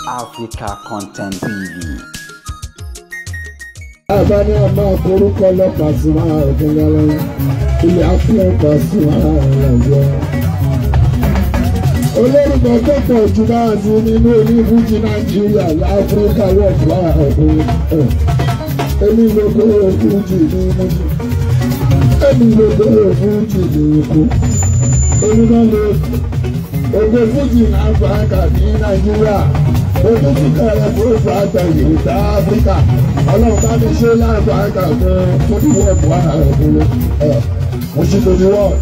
Africa Content TV. Bàbá ní a máa forúkọ lọ Pasuma Ògúnlọ́lá, ilé afẹ́ Pasuma ọ̀làjọ́. Olórúkọ tó pọ̀ jù náà ní nínú onífújì Nàìjíríà láfíríkà wọ̀fà ọ̀hún. Èmi lóko fújì ní Mùsùlùmí. Èmi lóko fújì ní Èkó. Èmi náà lè ògo fújì láfíríkà ní Nàìjíríà. Ojútùú rẹ̀ fún ìfàtà Yorùbá Áfíríkà. Ọlọ́run bá mi ṣe láàbàkà fún fún ìwọ̀n wà ọ̀gbìn ẹ̀ mo ṣe tó ní wọ́ọ̀.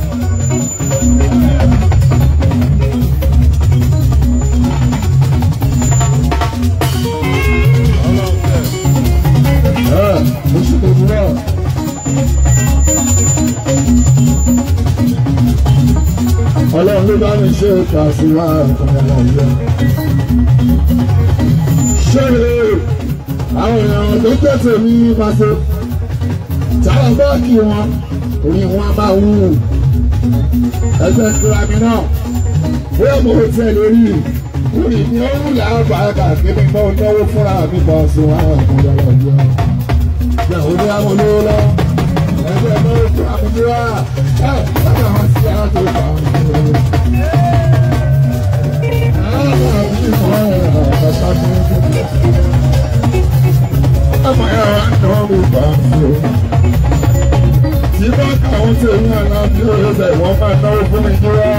Mo ṣe tó ní wọ́ọ̀. Ọlọ́run ló bá mi ṣe Pasuma ọ̀gbìn. Ṣé àwọn èèyàn tó tẹ̀sẹ̀ ní pàṣẹ táwọn báàkì wọn orí wọn máa wú ẹgbẹ́ kílámì náà bóyá mo tẹ̀ lórí orí mi ó wù láàbàkà kí mi mọ́ náwó fúnra mi bọ̀ sí wọn àwọn ọ̀dọ́ ọ̀dọ́ ọ̀dọ́ òní àwọn olówó lọ ẹgbẹ́ náwó fúnra mi dúró ẹ̀ láti àwọn sí àtò tí bá káwọn tí èmi àlàáfíà ọ̀rẹ́sẹ̀ wọ́n máa náwó fún mi dúró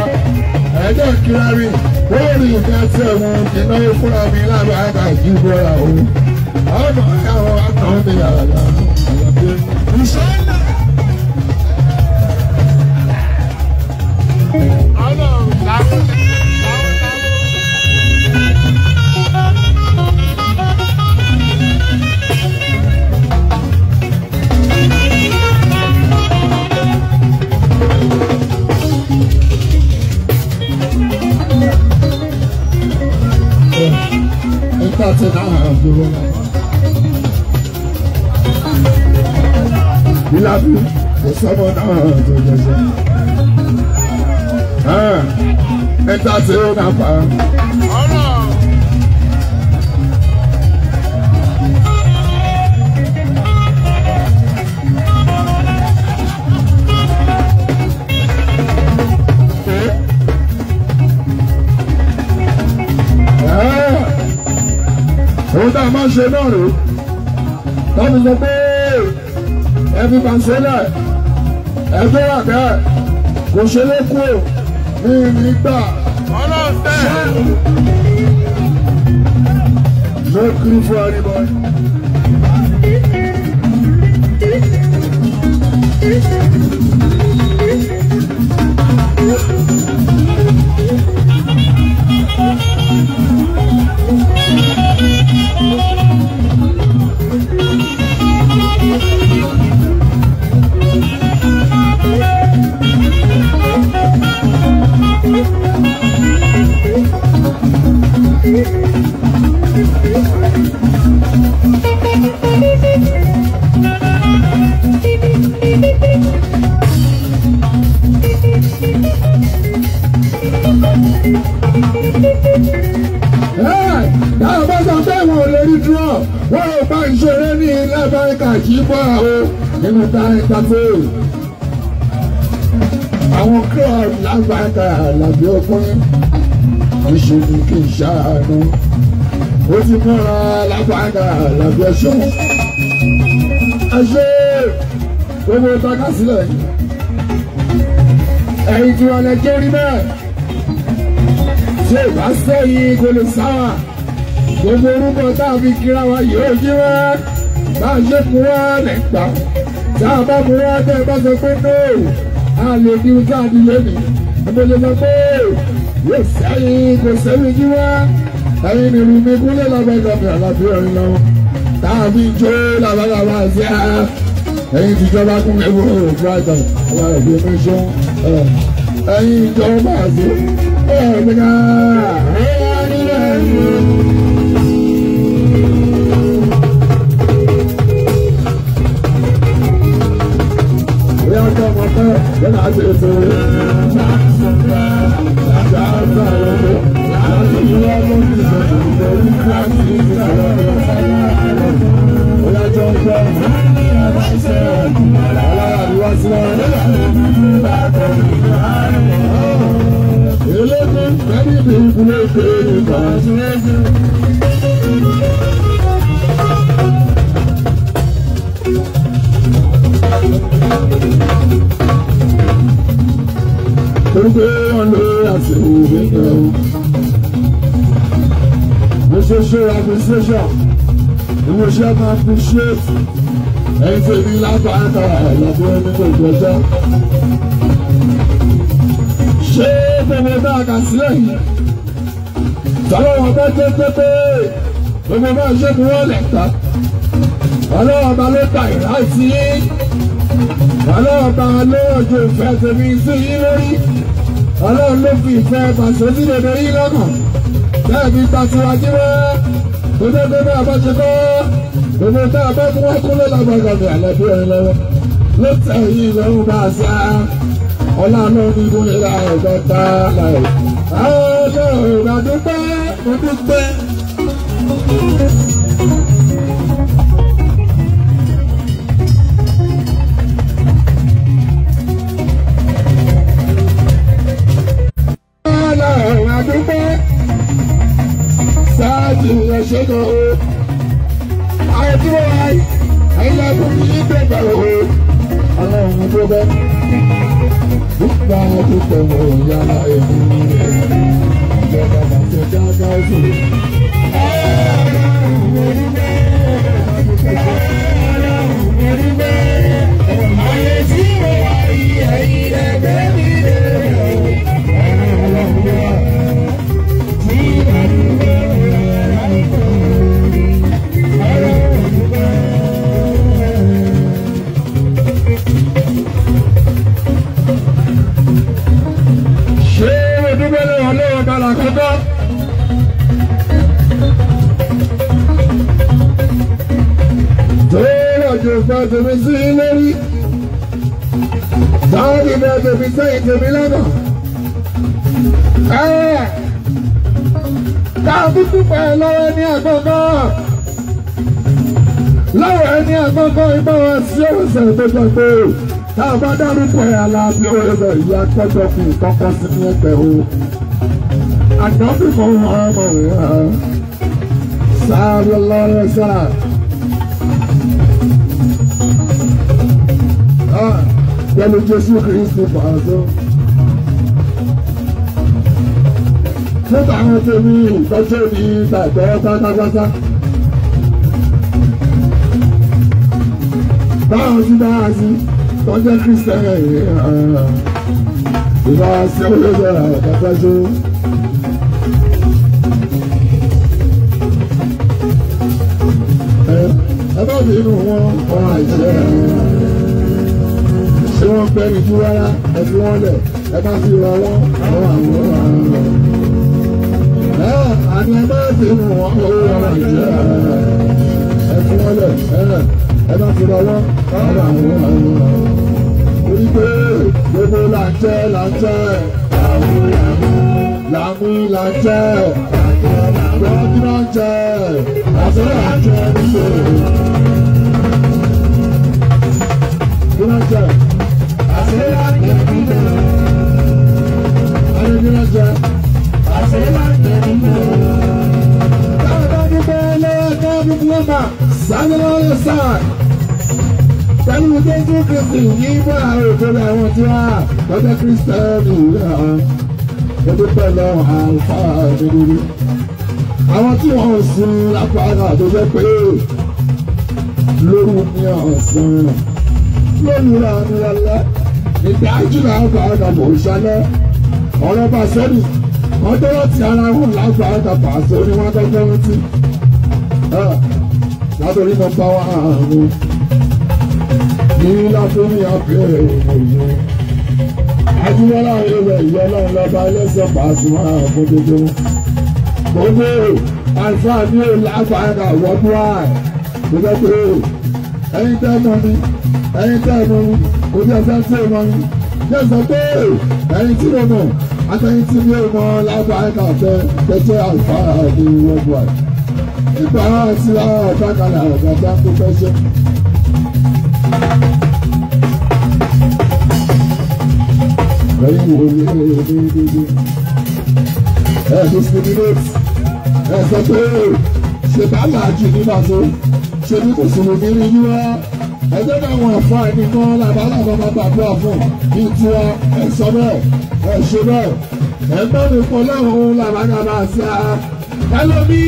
ẹ̀jẹ̀ kíláàrí lórí ìfẹ́ tí ẹ̀wọ̀n kì í náwó fúnra mi lábẹ́ àgbà ìdíbọ̀ra o ọmọ àwọn àtàwọn mi àlàáfíà ìṣẹ́lẹ̀. Ìlàbí kò sọ́mọ náà tó jẹjẹ. Ẹ̀ta tí ó náà fà á. Òun tá a máa ń ṣe náà rèé tọ́bi sọ pé ẹbí pàṣẹlẹ̀ ẹgbẹ́ wà bẹ́ẹ̀ kò ṣe lé kú ò ní nígbà. No gree for anybody. Táwọn bá sọ pé wọn ò lè rí dúró, wọn ò bá ìṣeré ní ilé Amẹ́ríkà kì í bọ́ o nínú táyà tó. Àwọn crowd lágbàkà làbí ọkùnrin, ìṣe ni kì í ṣàánú. Ó ti múra lágbàkà làbí ẹṣọ́. Ẹ ṣe gbogbo ìtaka sílẹ̀. Ẹ̀yin tí wọ́n lè jẹ́ rí bẹ́ẹ̀. Ṣé ìbá sẹ́yìn kò lè sáwà? Gbogbo orúkọ tá a fi kíra wa yóò jí wá. Bá a ṣe mú wá lẹ́gbàá. Tá a bá mú wá tẹ́ ẹ bá sọ pé no, a lè fi ohun tá a di lónìí. Mo lè sọ pé yóò sẹ́yìn kò sẹ́yìn jí wá. Ẹyin ni ìlú mi kúnlẹ̀ lábẹ́gbẹ̀mí àlàáfíà orin lọ́wọ́. Tá a fi jó labalábá sí a. Ẹyin tìjọba kún ẹ̀wọ̀ Brighton, ọba ìgbé mẹ́sàn. Ẹyin ìjọba àti ẹ̀ẹ́dẹ́gà. Ilé ìpè ìbàjẹ́. Torí pé wọ́n lé àti òwe yẹn o. Mo ṣe ṣe appreciation. Mo ṣe máa appreciate. Ẹyin tí èmi lágbàdà lọ́dún ẹni gbogbo ọjọ́. Ṣé gbogbo bá a kà sílẹ̀ yìí? Tọ́lọ́wọ́n bá jẹ́ pépé. Gbogbo bá ṣe mú wọ́n lẹ́ta. Ọlọ́wọ́n bá ló ta ìrántí yín. Ọlọ́run bá lóòjò ìfẹ́ tèmi sí yín lórí. Ọlọ́run ló fi ìfẹ́ pàṣẹ sí dèdè yín lọ́kàn. Bẹ́ẹ̀ ni gbàtiwájú wá. Gbogbo tó bá bá ṣe kọ́. Gbogbo tá a bá mú wá kúnlẹ̀ lágbàgàdì àlàbí ẹ̀rín lọ́wọ́. Ló tẹ̀ yín lọ́rùn bá a sá. Ọlọ́run ló ní kúnlẹ̀ láìpẹ́ tá láì. Ọlọ́run bá dúpẹ́, mo dúpẹ́. Sáàtì ẹ̀ṣẹ̀gàn o, àwọn tí wọ́n wáyé, ẹ̀yin lẹ́kùn ní ìgbẹ̀gbẹ̀ o, ọlọ́run tó bẹ́. Nígbà tó tẹ̀wọ̀ yàrá èmi ìjọba bàtẹ dáadáa sí. Ayé tí mo wá yìí, ẹ̀yin ẹgbẹ́ mi lè rẹ̀ o, ọlọ́run wá. Ṣé o dúpẹ́ lọ́wọ́ lọ́wọ́ bala kọ́kọ́? Tó lọ́jọ́ ìfẹ́ tèmi sí lórí. Táwọn ìfẹ́ tèmi sẹ́yìn tèmi lọ́nà. Káàbí dúpẹ́ lọ́wọ́ ní àkọ́kọ́. Lọ́wọ́ ẹni àkọ́kọ́ ìbá wa sí ọ̀sẹ̀ tó jọ pé tá a bá dárúkọ ẹ̀ aláàbí ọ̀rẹ́ ìyá tọ́jọ́ kù kọ́kọ́ sí ní ẹgbẹ́ o. Ànábì mọ̀ ọmọ rẹ̀ sáré lọ́rẹ́ sára. Pẹ̀lú Jésù Kristi pàṣẹ. Fún àwọn tèmi ìtọ́jú ní ìgbàgbọ́ pátápátá. Báwọn sí báwọn sí tọ́jú Kristẹni ìbá sí olóògbé àkàtàṣe. Ẹ bá fi inú wọn ọ̀rọ̀ àìjẹ́ ṣé wọ́n pẹ́ ní tú rárá ẹ fi wọ́n lẹ̀ ẹ bá fi rọ wọ́n àwọn àwòrán àrùn. Àní ẹ bá fi inú wọn ọ̀rọ̀ àìjẹ́ ẹ fi wọ́n lẹ̀ ẹ bá fi rọ wọ́n àwọn àwòrán àrùn. Torí pé gbogbo là ń jẹ́ là ń jẹ́ làmú là ń jẹ́ gbọ́dọ̀ là ń jẹ́ àṣẹ là ń jẹ́ nígbò. Kí ló ń jẹ́? Àṣẹ là ń jẹ́ nígbò. Àṣẹ kí ló ń jẹ́? Àṣẹ là ń jẹ́ nígbò. Táwọn bá dúpẹ́ lọ́wọ́ káàbí fúlọ́mà sáré lọ́wọ́ sáà. Pẹ̀lú Jésù Kristi yìí bá òkèlè àwọn tí wá lọ́jọ́ Kristẹni lọ́dún pẹ̀lú àlùfáà nítorí. Àwọn tí wọ́n ń sin lápára tó jẹ́ pé lóru ní ọ̀sán lóru láàánú lálẹ́ ìdájú lápára kò ṣálẹ́ ọ̀rọ̀ bá sẹ́ni ọjọ́ láti ara wọn lápára pàṣẹ ní wọ́n tọ́jú rántí. Látòrí nọ́mbà wà àrùn ní láfíìmì àbẹ̀rẹ̀ òyìn Ajíbọ́lá ilẹ̀ ìyá ọlọ́run lọ́ba ẹlẹ́sẹ̀ pàṣẹ fún gbogbo. Gbogbo àlùfáà ní láfàáńgà wọ́dúwà kò jẹ́ pé ẹ̀yin tẹ́ mọ̀ mi ẹ̀yin tẹ́ mọ̀ mi kò jẹ́ ẹ̀sẹ̀ tí ò mọ̀ mi. Jẹ́ sọ pé ẹ̀yin tí mo mọ̀ àtẹ̀yin tí mi ò mọ̀ láfàáńgà fẹ́ tẹ́tẹ́ àlùfáà ní wọ́dúwà. Nígbà tí ọ̀tá kalẹ̀ àgbàdá tó fẹ́ ṣe. Ẹ̀yin wo ni déédéé? Ẹ discriminate. Ẹ sọ pé ṣe bá làájì nígbà tó ṣe ní mùsùlùmí ní yíwá. Ẹgbẹ́ náà wọ̀n fún ẹni kan làbálàbà máa gbàdúrà fún ní tiwa. Ẹ sọ bẹ́ẹ̀, ẹ ṣe bẹ́ẹ̀. Ẹgbẹ́ mi kọ́ lọ́hùn làbàgàbà sí a. Ẹlòmíì,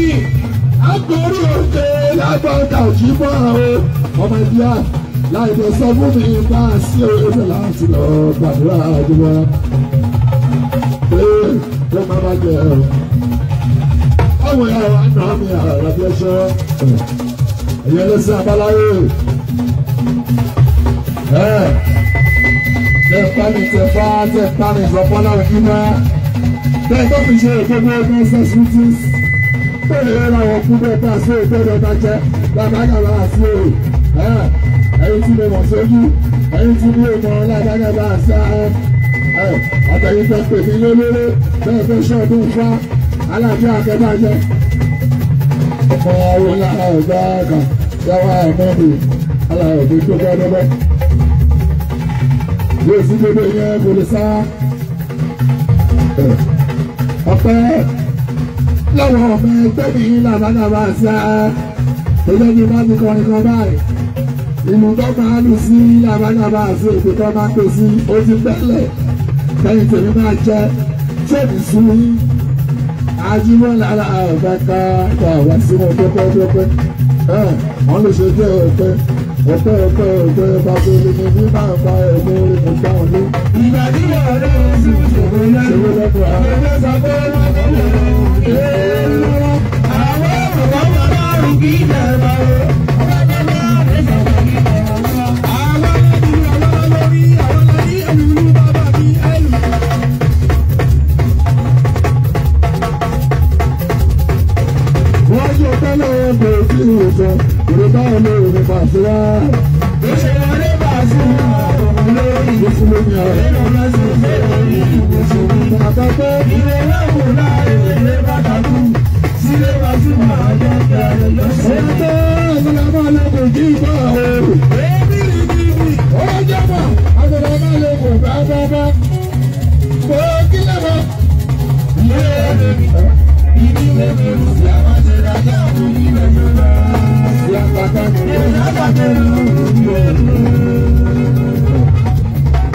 agbórí òkè lágbàdà òjì mọ́ àwọn ọmọ ìdíyà láì lè sọ fún mi bá a sí orí láti lọ gbàdúrà àjùmọ̀. Pé ó má má jẹ ẹ̀. Àwọn ìyá wa nà mí àrà bí ẹṣọ́. Ẹ̀yẹ lẹ́sìn abáláyé. Ẹ̀ tẹ̀ mi tẹ̀ fá tẹ̀ pa mi sọ fọ́lá òkú náà. Bẹ́ẹ̀ tó fi ṣe ìgbógun ọdún ṣẹ́ṣútìs. Bẹ́ẹ̀ ni àwọn kú bẹ́ẹ̀ bá ṣe ìgbọ́dọ̀ bá jẹ́ lábàgàbà àti òòrùn. Ẹyin tí mo mọ̀ sójú, ẹyin tí mi ò mọ̀ lábàgàbà àti ààrẹ. Àtẹ̀yìn tó pè mí lólóró, bẹ́ẹ̀ fẹ́ ṣọ́ọ̀dún fá, aláàbí àkẹ́bàjẹ́. Ọmọ àwọn lára ọ̀gá àgà, yàrá àmọ́bì, aláàbí tó bá dọ́bẹ́. Yóò sí gbogbo ìyẹn kò lè sá. Ọpẹ́ lọ́wọ́ ọmọ ẹgbẹ́ mi làbàgàbà àti ààrẹ. Ẹgbẹ́ mi bá ti kọrin kan báyìí. Ìlú tó máa lù sí làbàgàbà àti èdè tó máa pè sí ó ti bẹ́lẹ̀. Lẹ́yìn tèmi máa jẹ́ tèmi sùn yín. Ajímọ̀ lára ọ̀gá ká ká wá sínú pẹ́pẹ́ pẹ́pẹ́. Wọ́n lè ṣe jẹ́ ọ̀pẹ́ ọ̀pẹ́ ọ̀pẹ́ ọ̀pẹ́ bàbá olùmí bí máa ń bá ẹ̀mú orí mi gbá wọn lé. Ìgbà tí wọ́n rí oṣù ṣòro lẹ́nu, ẹgbẹ́ sọ pé wọ́n kò lè lọ́wọ́. Àwọn ọ̀rọ̀ wọn lọ́rùn kì í jẹ̀rọ. Àwọn ọlọ́run lórí àwọn lórí ẹ̀lú bàbá mi ẹ̀lú. Wọ́n ṣe tẹ́lẹ̀ ọkọ̀ tí ò sọ, ìrọ̀bá olóòrùn pàṣẹ wá. Ó ṣe wọlé bàṣẹ òun lórí. Mùsùlùmí ọ̀rẹ́. Nínú lọ́sùn lórí ìmùsùlùmí. Àkọ́kọ́ Ilé lọ́kùn láì lè bàtà kú. Sílé bàṣẹ máa jẹ́ kẹrẹ lọ́sẹ̀. ọ̀tọ́ àgbàlagbà lẹ́kùn kí bá o. Èmi rí bíbí. Ó jẹ́mọ̀ àgbàlagbà lẹ́kùn bá bá bá. Kò kí lẹ́mọ̀. Sí àpáta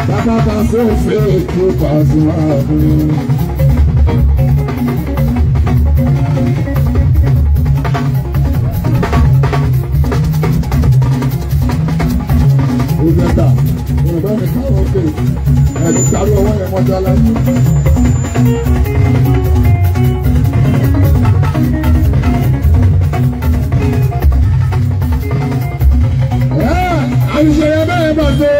Bàbá bá sófin ètò pàṣẹ àbúrò. Ìgbẹ́ta, ìrọ̀bá mi káwọn òkè, ẹ̀dùn kárí ọwọ́ yẹn mọ́jọ́ aláyé. Àṣìṣe bẹ́ẹ̀ bá ṣe.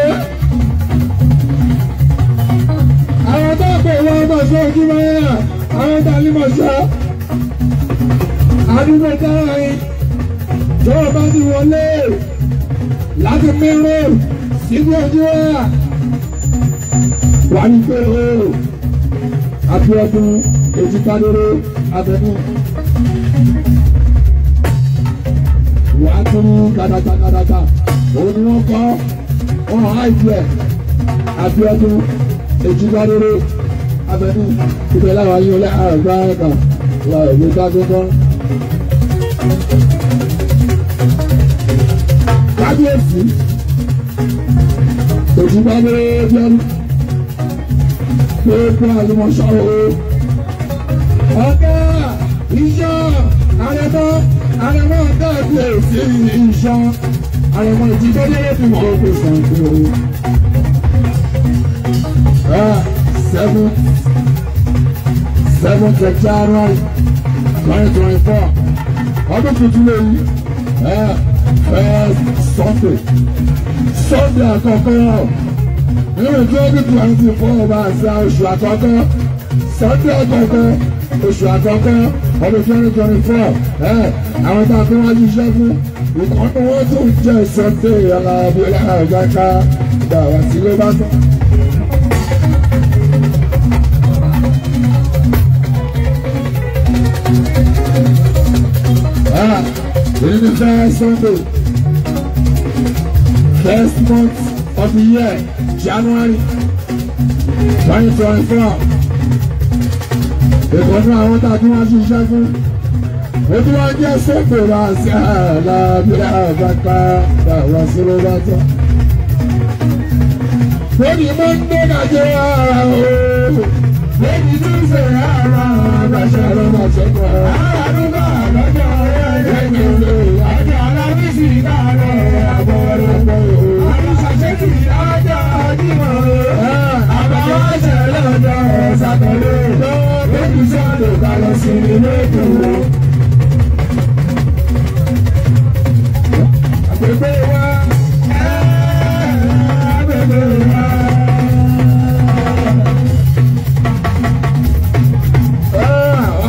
Àwọn tó pè wọ́n bá ṣe ojú mẹ́rin àwọn tó ní mọ̀ ṣe. Àdúgbò tára yìí tó o bá ti wọlé láti mẹ́rọ̀ síbi ojú wa. Wà ní pé o Abíọ́dún Èjìkádóró Abẹ́nú. Wà á tún kàdàkà kàdàkà. Òun ni wọ́n kọ́ ọ̀hún àìjẹ́ Abíọ́dún Èjìgbádóró Abẹ́nú ibẹ̀ láwọn ayé olẹ́ àrùbá ẹ̀ka wà òwe dágbọ́gbọ́. Kábíyèsí Èjìgbádóró Abíọ́dún gbogbo àlùmọ̀ṣọ́ o. Ọ̀gá iṣẹ́ àrẹ̀mọ́ àrẹ̀mọ́ kábíyèsí iṣẹ́ àrẹ̀mọ́ ìjìgbádóró fi mọ̀ ọ́ kó sàn kúrò. 7th of January 2024. Ọdún tuntun lèyí. First Sunday. Sunday àkọ́kọ́. Nínú 2024 bá a ṣe oṣù àkọ́kọ́. Sunday àkọ́kọ́ oṣù àkọ́kọ́ ọdún 2024. Àwọn tá a fi wájú iṣẹ́ fún. Ìkànnì wọn tún jẹ́ Sunday aláàbí aláàbí gbà wá sí ló bá tán. In the first Sunday, first month of the year, January 2024. Ìkọ́nú àwọn tá a tún wá ṣiṣẹ́ fún. Ó tún wá jẹ́ sọ́kò bá a ṣe àlàáfíà àbáká àwọn sọ́lọ́ bá tán. Lónìí mo ń gbé gàjẹ́ ara o. Lẹ́yìn tó ń ṣe ara Àbáṣe ọlọ́mọ sọ́kọ̀. ara ló bá lọ́jọ́ ẹ̀yẹ. Ọjọ́ alábísí láàárọ̀ àbọ̀rọ̀. Àlùsàṣẹ́tì lọ́jọ́ Jímọ̀. Àbáwọ̀ ṣẹ̀ lọ́jọ́ Sátọ̀dé. Lókùn sọ́dọ̀ ká lọ sí ilé ìdúró. Àgbègbè wa. Agbègbè wa.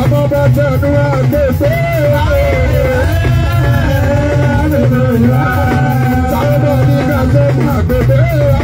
Ọmọ bá tẹnu àgbègbè wa. Agbègbè wa. Sábà ní ká tó fún àgbègbè wa.